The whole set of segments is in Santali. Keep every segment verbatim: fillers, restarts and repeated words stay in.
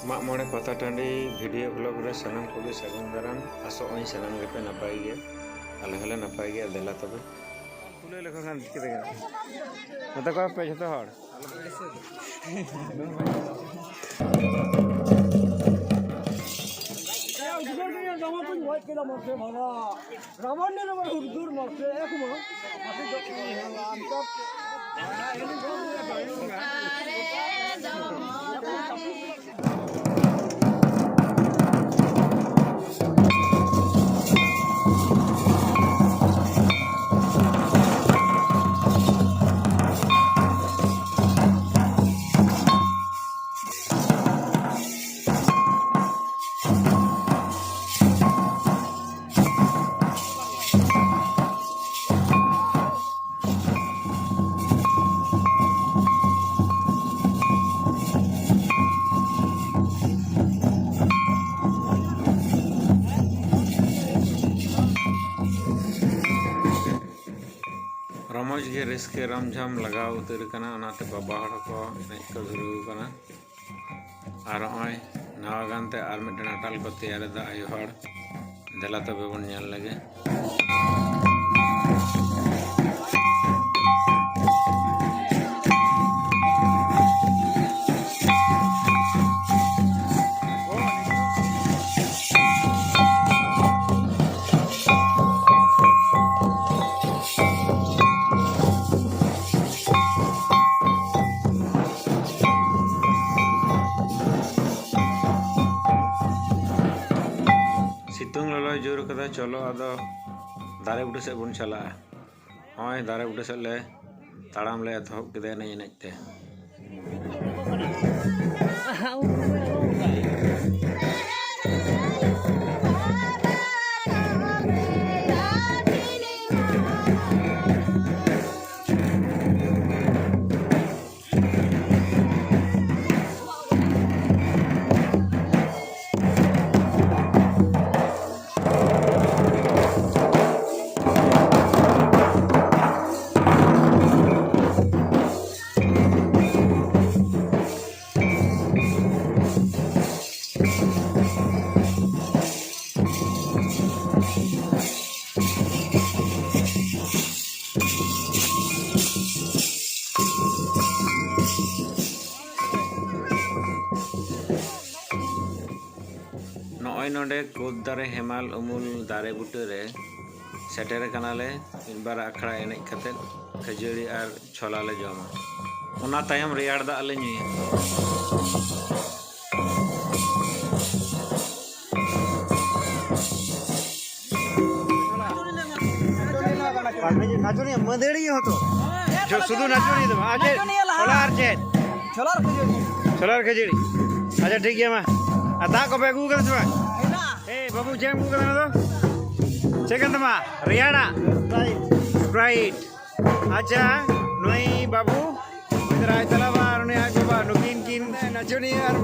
ᱢᱟᱜ ᱢᱚᱬᱮ ᱯᱟᱛᱟ ᱴᱟᱺᱰᱤ ᱵᱷᱤᱰᱤᱭᱳ ᱵᱷᱞᱚᱜ ᱨᱮ ᱥᱟᱱᱟᱢ ᱠᱚᱜᱮ ᱥᱟᱹᱜᱩᱱ ᱫᱟᱨᱟᱢ᱾ ᱟᱥᱚᱜ ᱟᱹᱧ ᱥᱟᱱᱟᱢ ᱜᱮᱯᱮ ᱱᱟᱯᱟᱭ ᱜᱮᱭᱟ, ᱟᱞᱮ ᱦᱚᱸᱞᱮ ᱱᱟᱯᱟᱭ ᱜᱮᱭᱟ᱾ ᱫᱮᱞᱟ ᱛᱚᱵᱮ᱾ ᱛᱩᱞᱟᱹᱣ ᱞᱮᱠᱚ ᱠᱷᱟᱱ ᱪᱤᱠᱟᱹᱛᱮ ᱜᱟᱱᱚᱜᱼᱟ? ᱱᱚᱛᱮ ᱠᱚ ᱯᱮ ᱡᱷᱚᱛᱚ ᱦᱚᱲ᱾ ᱨᱟᱵᱚᱱ ᱱᱤᱱ ᱱᱚᱢᱵᱚᱨ ᱦᱩᱫᱩᱨ ᱢᱚᱨᱛᱮ ᱮᱠ ᱢᱟ᱾ ᱨᱚᱢᱚᱡᱽ ᱜᱮ ᱨᱟᱹᱥᱠᱟᱹ ᱨᱟᱢᱡᱷᱟᱢ ᱞᱟᱜᱟᱣ ᱩᱛᱟᱹᱨ ᱟᱠᱟᱱᱟ, ᱚᱱᱟᱛᱮ ᱵᱟᱵᱟ ᱦᱚᱲ ᱠᱚ ᱮᱱᱮᱡ ᱠᱚ ᱫᱷᱩᱨᱟᱹᱣ ᱟᱠᱟᱱᱟ᱾ ᱟᱨ ᱱᱚᱜᱼᱚᱭ ᱱᱟᱣᱟ ᱜᱟᱱᱛᱮ ᱟᱨ ᱢᱤᱫᱴᱮᱱ ᱟᱴᱟᱞ ᱠᱚ ᱛᱮᱭᱟᱨ ᱮᱫᱟ ᱟᱭᱳ ᱦᱚᱲ᱾ ᱫᱮᱞᱟ ᱛᱚᱵᱮ ᱵᱚᱱ ᱧᱮᱞ ᱞᱮᱜᱮ᱾ ᱥᱤᱛᱩᱝ ᱞᱚᱞᱚᱭ ᱡᱳᱨ ᱠᱟᱫᱟ, ᱪᱚᱞᱚ ᱟᱫᱚ ᱫᱟᱨᱮ ᱵᱩᱴᱟᱹ ᱥᱮᱫ ᱵᱚᱱ ᱪᱟᱞᱟᱜᱼᱟ᱾ ᱱᱚᱜᱼᱚᱭ ᱫᱟᱨᱮ ᱵᱩᱴᱟᱹ ᱥᱮᱫ ᱞᱮ ᱛᱟᱲᱟᱢ ᱞᱮ ᱮᱛᱚᱦᱚᱵ ᱠᱮᱫᱟ ᱮᱱᱮᱡ ᱮᱱᱮᱡ ᱛᱮ᱾ ᱱᱚᱜᱼᱚᱭ ᱱᱚᱰᱮ ᱠᱩᱫ ᱫᱟᱨᱮ ᱦᱮᱢᱟᱞ ᱩᱢᱩᱞ ᱫᱟᱨᱮ ᱵᱩᱴᱟᱹ ᱨᱮ ᱥᱮᱴᱮᱨ ᱟᱠᱟᱱᱟᱞᱮ᱾ ᱢᱤᱫ ᱵᱟᱨ ᱟᱠᱷᱲᱟ ᱮᱱᱮᱡ ᱠᱟᱛᱮ ᱠᱷᱟᱹᱡᱟᱹᱲᱤ ᱟᱨ ᱪᱷᱚᱞᱟ ᱞᱮ ᱡᱚᱢᱟ᱾ ᱚᱱᱟ ᱛᱟᱭᱚᱢ ᱨᱮᱭᱟᱲ ᱫᱟᱜ ᱞᱮ ᱧᱩᱭᱟ᱾ ᱱᱟᱪᱚᱱᱤᱭᱟᱹ, ᱢᱟᱹᱫᱟᱹᱲᱤᱭᱟᱹ ᱦᱚᱸᱛᱚ᱾ ᱡᱚ-, ᱥᱩᱫᱷᱩ ᱱᱟᱪᱚᱱᱤᱭᱟᱹ ᱫᱚ ᱵᱟᱝ᱾ ᱟᱨ ᱪᱮᱫ? ᱱᱟᱪᱚᱱᱤᱭᱟᱹ ᱞᱟᱦᱟ᱾ ᱪᱷᱚᱞᱟ ᱟᱨ ᱪᱮᱫ? ᱪᱷᱚᱞᱟ ᱟᱨ ᱠᱷᱟᱹᱡᱟᱹᱲᱤ᱾ ᱪᱷᱚᱞᱟ ᱟᱨ ᱠᱷᱟᱹᱡᱟᱹᱲᱤ᱾ ᱟᱪᱪᱷᱟ, ᱴᱷᱤᱠ ᱜᱮᱭᱟ, ᱢᱟ᱾ ᱟᱨ ᱫᱟᱜ ᱠᱚᱯᱮ ᱟᱹᱜᱩ ᱠᱟᱫᱟ ᱥᱮ ᱵᱟᱝ? ᱢᱮᱱᱟᱜᱼᱟ᱾ ᱮ ᱵᱟᱹᱵᱩ, ᱪᱮᱫ ᱮᱢ ᱟᱹᱜᱩ ᱠᱟᱫᱟ ᱚᱱᱟ ᱫᱚ? ᱪᱮᱫ ᱠᱟᱱ ᱛᱟᱢᱟ? ᱨᱮᱭᱟᱲᱟᱜ? Sprite᱾ Sprite᱾ ᱟᱪᱪᱷᱟ, ᱱᱩᱭ ᱵᱟᱹᱵᱩ, ᱩᱱᱤ ᱫᱚ ᱨᱟᱡᱽ ᱛᱟᱞᱟ ᱵᱟ ᱟᱨ ᱩᱱᱤ ᱟᱡ ᱵᱟᱵᱟ, ᱱᱩᱠᱤᱱ ᱠᱤᱱ ᱱᱟᱪᱚᱱᱤᱭᱟᱹ ᱟᱨ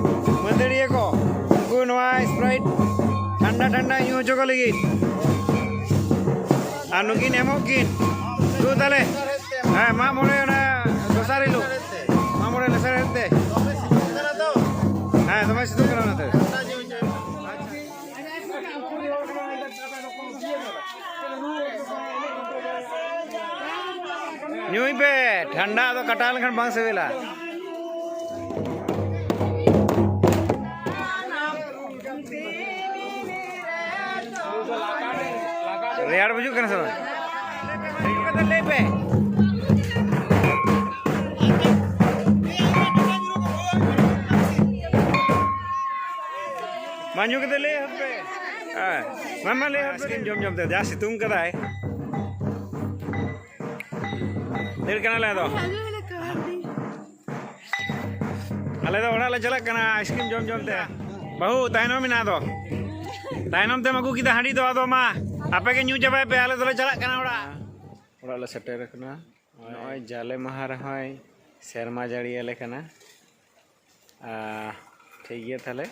ᱢᱟᱹᱫᱟᱹᱲᱤᱭᱟᱹ ᱠᱚ, ᱩᱱᱠᱩ ᱱᱚᱣᱟ Sprite ᱴᱷᱟᱱᱰᱟ ᱴᱷᱟᱱᱰᱟ ᱧᱩ ᱦᱚᱪᱚ ᱠᱚ ᱞᱟᱹᱜᱤᱫ᱾ ᱟᱨ ᱱᱩᱠᱤᱱ ᱮᱢᱚᱜ ᱠᱤᱱ᱾ ᱫᱩ ᱛᱟᱞᱮ᱾ ᱦᱮᱸ, ᱢᱟᱜ ᱢᱚᱬᱮ ᱚᱱᱟ ᱫᱚᱥᱟᱨ ᱦᱤᱞᱳᱜ᱾ ᱢᱟᱜ ᱢᱚᱬᱮ ᱞᱟᱥᱟᱲᱦᱮᱫ ᱛᱮ᱾ ᱦᱮᱸ, ᱫᱚᱢᱮ ᱥᱤᱛᱩᱝ ᱠᱟᱱᱟ ᱚᱱᱟᱛᱮ᱾ ᱧᱩᱭ ᱯᱮ, ᱴᱷᱟᱱᱰᱟ ᱫᱚ ᱠᱟᱴᱟᱣ ᱞᱮᱱᱠᱷᱟᱱ ᱵᱟᱝ ᱥᱤᱵᱤᱞᱟ᱾ ᱨᱮᱭᱟᱲ ᱵᱩᱡᱩᱜ ᱠᱟᱱᱟ ᱥᱮ ᱵᱟᱝ? ᱦᱤᱡᱩᱜ ᱠᱟᱛᱮ ᱞᱟᱹᱭ ᱯᱮ᱾ ᱢᱟ ᱧᱩ ᱠᱟᱛᱮ ᱞᱟᱹᱭ ᱦᱚᱫ ᱯᱮ᱾ ᱦᱮᱸ, ᱢᱟ, ᱢᱟ ᱞᱟᱹᱭ ᱦᱚᱫ ᱯᱮ᱾ ᱟᱭᱤᱥᱠᱨᱤᱢ ᱡᱚᱢ ᱡᱚᱢ ᱛᱮ ᱡᱟ ᱥᱤᱛᱩᱝ ᱠᱟᱫᱟᱭ᱾ ᱫᱟᱹᱲ ᱠᱟᱱᱟᱞᱮ ᱟᱫᱚ᱾ ᱟᱞᱮ ᱫᱚ ᱚᱲᱟᱜ ᱞᱮ ᱪᱟᱞᱟᱜ ᱠᱟᱱᱟ ᱟᱭᱤᱥᱠᱨᱤᱢ ᱡᱚᱢ ᱡᱚᱢ ᱛᱮ᱾ ᱵᱟᱹᱦᱩ, ᱛᱟᱭᱱᱚᱢ ᱮᱱᱟ ᱟᱫᱚ᱾ ᱛᱟᱭᱱᱚᱢ ᱛᱮᱢ ᱟᱹᱜᱩ ᱠᱮᱫᱟ ᱦᱟᱺᱰᱤ ᱫᱚ, ᱟᱫᱚ ᱢᱟ, ᱟᱯᱮ ᱜᱮ ᱧᱩ ᱪᱟᱵᱟᱭ ᱯᱮ, ᱟᱞᱮ ᱫᱚᱞᱮ ᱪᱟᱞᱟᱜ ᱠᱟᱱᱟ ᱚᱲᱟᱜ᱾ ᱚᱲᱟᱜ ᱞᱮ ᱥᱮᱴᱮᱨ ᱟᱠᱟᱱᱟ᱾ ᱱᱚᱜᱼᱚᱭ ᱡᱟᱞᱮ ᱢᱟᱦᱟ ᱨᱮᱦᱚᱸᱭ ᱥᱮᱨᱢᱟ ᱡᱟᱹᱲᱤᱭᱟᱞᱮ ᱠᱟᱱᱟ᱾ ᱟᱨ ᱴᱷᱤᱠ ᱜᱮᱭᱟ ᱛᱟᱦᱞᱮ,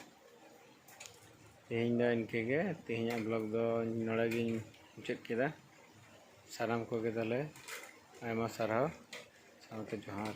ᱛᱮᱦᱮᱧ ᱫᱚ ᱤᱱᱠᱟᱹ ᱜᱮ, ᱛᱮᱦᱮᱧᱟᱜ vlog ᱫᱚ ᱱᱚᱰᱮ ᱜᱤᱧ ᱢᱩᱪᱟᱹᱫ ᱠᱮᱫᱟ᱾ ᱥᱟᱱᱟᱢ ᱠᱚᱜᱮ ᱛᱟᱦᱞᱮ ᱟᱭᱢᱟ ᱥᱟᱨᱦᱟᱣ, ᱥᱟᱶᱛᱮ ᱡᱚᱦᱟᱨ᱾